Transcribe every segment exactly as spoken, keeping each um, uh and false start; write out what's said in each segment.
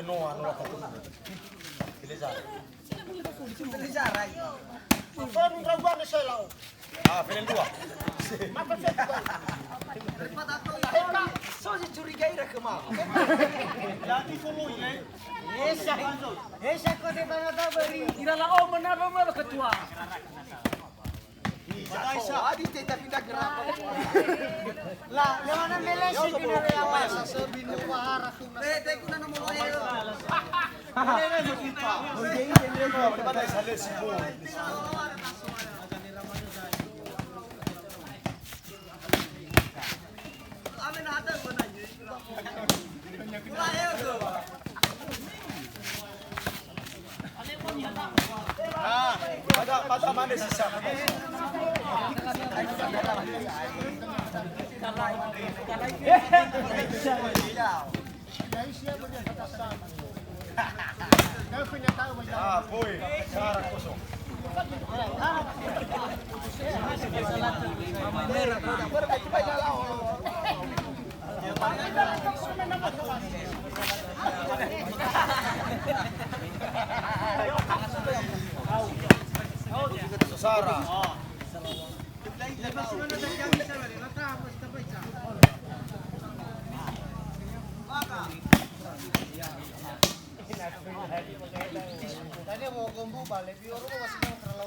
Noa, noa. Beleza. Beleza, rai. Apa nundragua ne saya lau? Ah, felendrua. Maka saya juga. Daripada kau, eh, Pak, so si curiga ira ke mau. Jadi follow ya. Esa, esa kau de bana tabari. Ira la o mana ba ma ketua. Adi te tapi tak gerak. La, yang mana melesi kena ya, Mas? Sebinu wahara kuna. Eh, te kuna nomor eh. Ah, pada, pada mana sisa? Ah, boy. Sara kosong. Sara.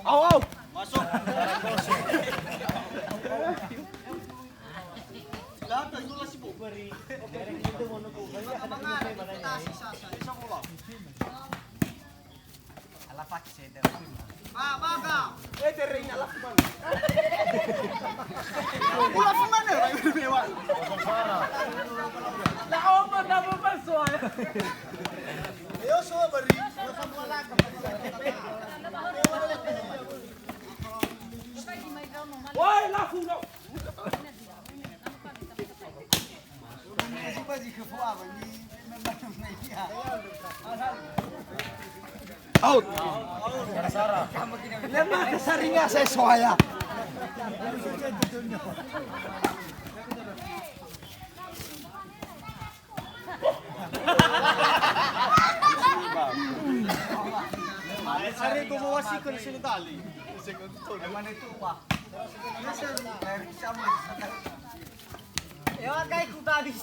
Au, au. Masuk. Ala faki sede. Ba, ba, ga. Eh, tereng ala fumana. Ula fumana, ba, ibu dewa. La oma na mo masoa. Yo, so bari. Woi, la fumana. Out. Lema saringa saya soaya. Are gomo wasi ke sini tali. Mana itu, Pak? Ewa kai ku tadi.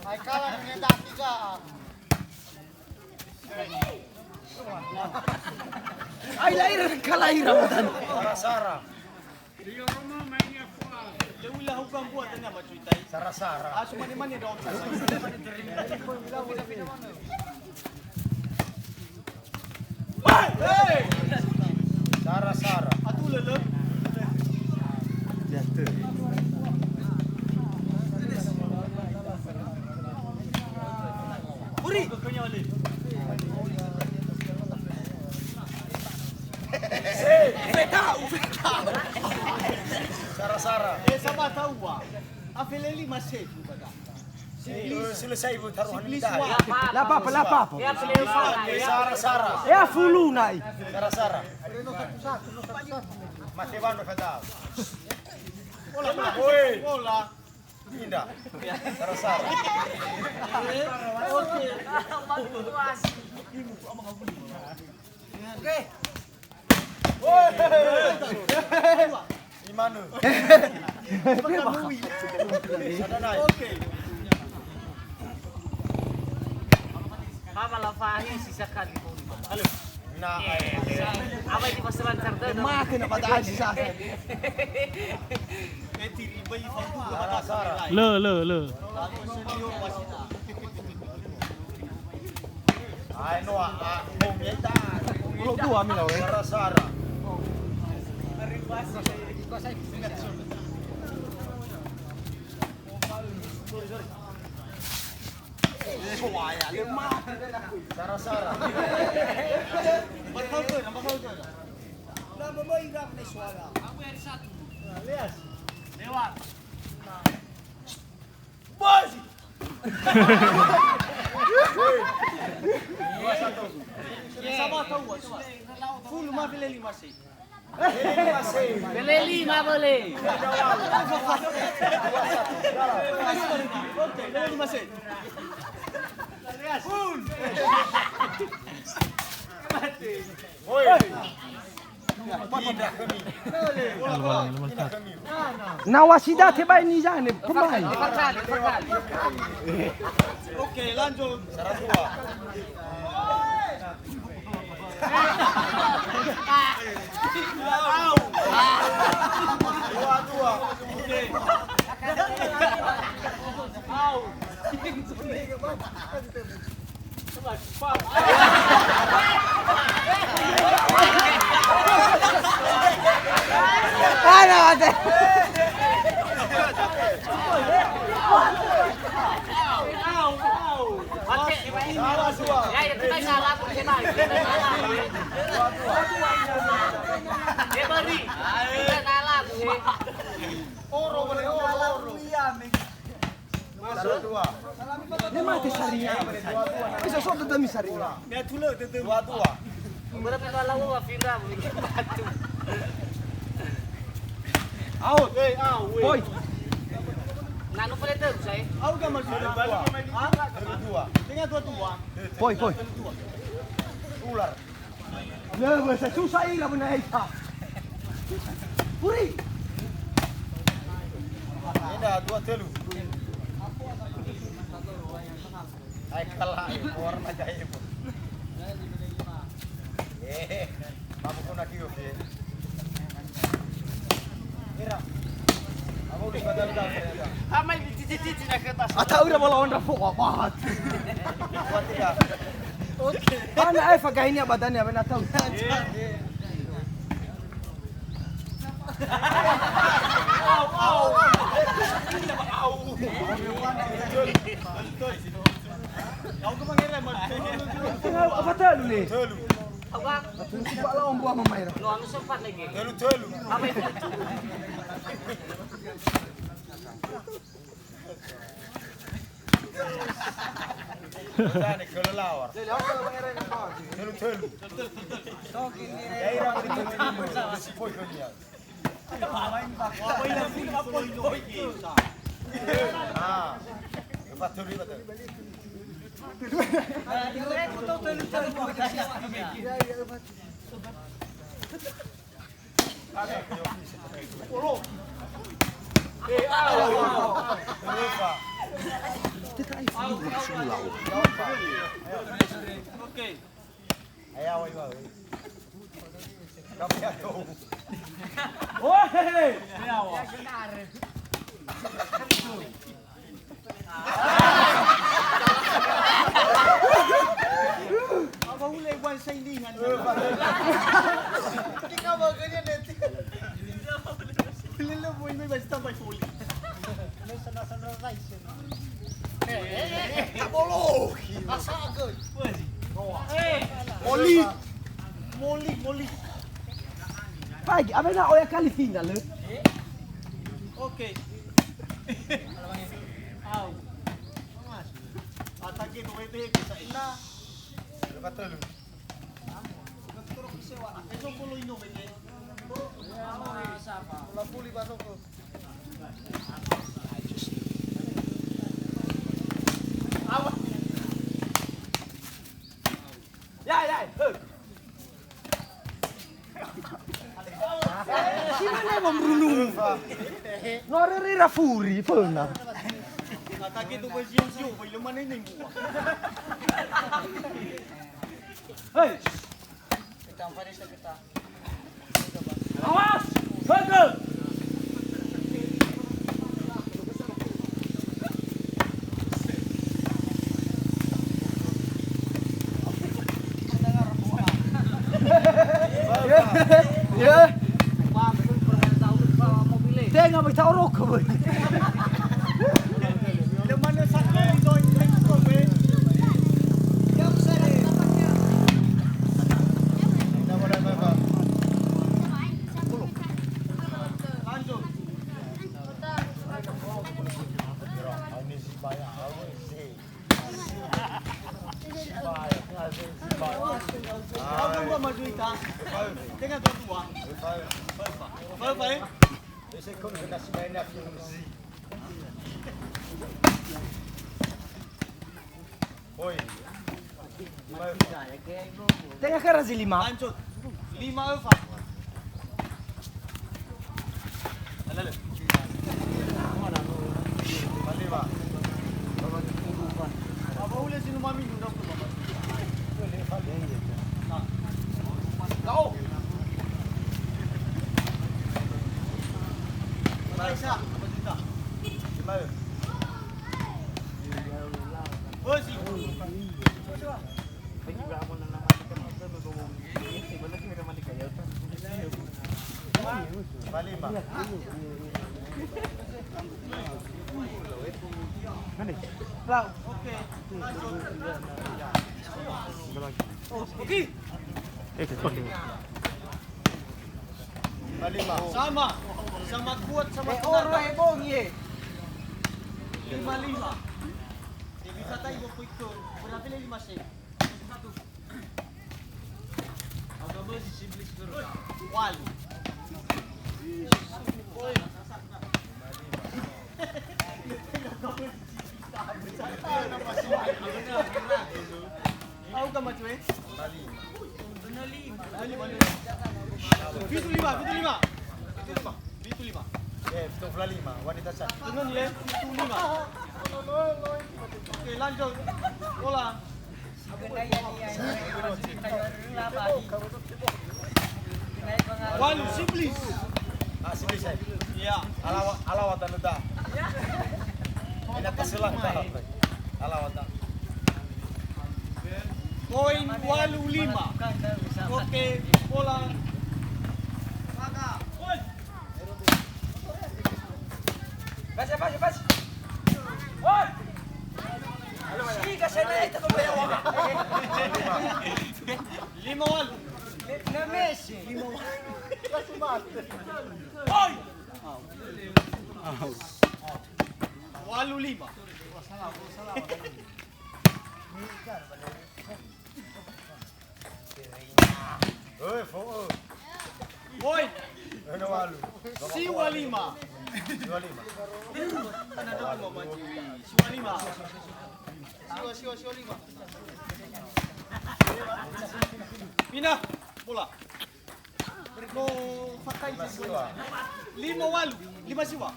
Ai kala dengan tadi ka. Ai lair kala ira matan. Sara-sara. Sara-sara. Sara-sara. Uri. Fetau, fetau. Sara-sara. Eh, sama tahu, Wak. Afeleli masih, Wak. Eh, selesai, Bu, taruhan minta. La apa-apa, la apa-apa. Ya, beliau salah, ya. Sara-sara. Ya, fulu nai. Sara-sara. Mate bano kata. Bola, bola. Woi. Bola. Indah. Sara-sara. Oke. Oke. Imanu. Oke. Mama la fahi sisa kali. Halo. Nah, apa ini masalah cerita? Mati na pada sisa. Lö, lö, lö. Ae no, a, a, mong eta. Ulo dua mi lau, eh. Sara-sara. Soaya, lemah. Sara-sara. Nomor mai ira ne soaya. Aku hari satu. Alias. Lewat. Bos. Sama tahu, coba. Full ma bele lima sih. Bele lima boleh. Bele lima sih. Na wasida tebai nizane, pemain. Oke, lanjut. Dua, dua. Oke. Oro, oro, oro. Dua, dua. Ne mate saringa. Bisa sok tetemi saringa. Dua, dua. Berapa kalau wa Fira bikin batu? Out. Woi, out, woi. Boy. Nanu pale terus, saya. Out gak masuk? Dua, dua. Hah? Dua, dua. Dengan dua, dua. Boy, boy. Ular. Nah, bahasa susah ira benar ita. Puri. Ini dah dua telu. Ai kalah, eh, warna jahil pun. Eh, kamu kena kios, eh. Ira. Kamu di badan dah, ternyata. Amai di cici-cici nak kertas. Atau udah malah orang fo'o banget. Kuat ya. Oke. Mana ai fagaini badannya, mana tahu. Apa telu nih? Telu. Apa? Telu, si Pak Lawan buah mama ira. Lo anu sempat lagi. Telu, telu. Apa itu? Tane, kalau lawar. Telu, telu. Ya, ira, si boy kau dia. Ah, empat telu, empat telu. Apa mulai buat saingan? Kita mau kerja nanti. Lele boy me basta bai fuli. Mesa na sunrise. Eh, eh, eh, tak boleh. Asa ke? Moli. Moli, moli. Pagi, apa na oya kali tinggal le? Oke. Au. Atake no wete bisa ina. Lepas terus. Ya, ya, he. Sini ne wamrunu. No rere ra furi, föna. Atake tu besiu-siu, bai lemah ini buah. Hei. Awas! Högö! Ya. Tenga mai ta'oroko, boy. Tenga kera zi lima. Lanjut. Lima öfa. Sama, sama kuat, sama eh, tenaga. Oro, eh, bongi, eh. Lima lima. Eh, bisa tai, dua puluh itu. Berapa le lima sen? Walu. Au ka matu, eh? Fitu lima, fitu lima. Fitu lima. Fitu lima. Eh, fitu lima, wanita cantik. Tenang, ya, fitu lima. Oke, lanjut. Bola. Walu, siblis. Ah, siblis, eh. Iya. Alawa, alawa tanda ta. Ini atas selang ta. Alawa ta. Poin walu lima. Oke, bola. Pas, pas, pas. Woi. Siga saya naik, tak boleh, wah. Lima walu. Na Messi. Lima walu. Woi. Walu lima. Oi, fo'ö. Woi. Ena walu. Siwa lima. Siwa lima. Siwa lima. Siwa, siwa, siwa lima. Pindah bola. No, fakai. Lima siwa. Lima walu. Lima siwa.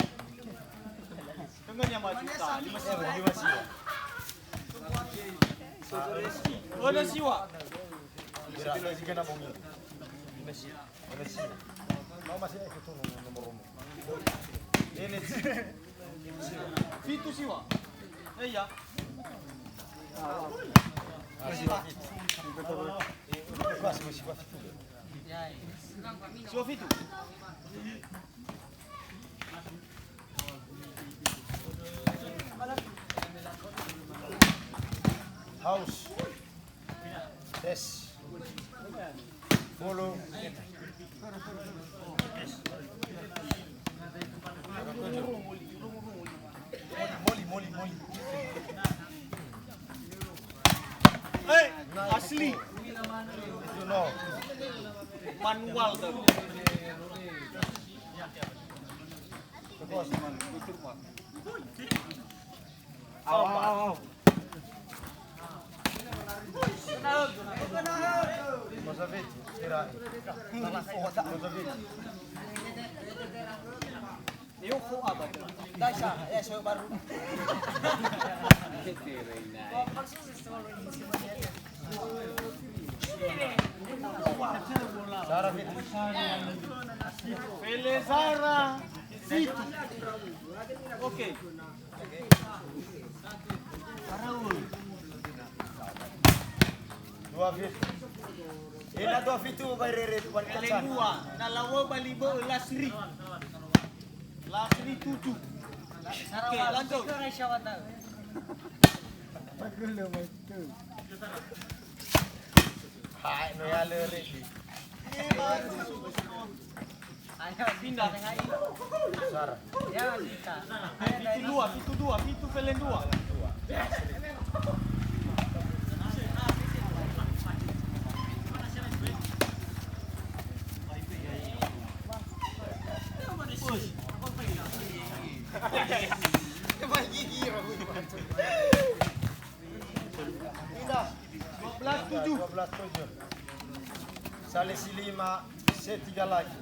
Dengan yang maju. Lima siwa. Lima siwa. Ada siwa. Kira ada tiga nabung ini. Lima siwa. Lima siwa. Mau masih ikut tuh nomor umum. Ini siwa. Fitu siwa. Eh, iya. Ah, siwa fitu. Siwa fitu. Haus. Tes. Follow. Moli, moli, moli. Eh, asli. Manual tuh. Terus, man. Au, au, au. Mozovit, kira. Mozovit. Yuk, kok apa tuh? Dah, Sa. Ya, saya baru. Zara Fit. Pele Zara Fit. Oke. Dua fitu. Ena dua fitu, Bai Rere, Bai Kacan. Dua. Na lawa bali bo Lasri. Lasri tujuh. Oke, lanjut. Hai, no ya, Lasri. Pindah. Sara. Fitu dua, fitu dua, fitu pele dua. Pindah. Dua belas tujuh. Dua belas tujuh. Sale si lima, se tiga lagi.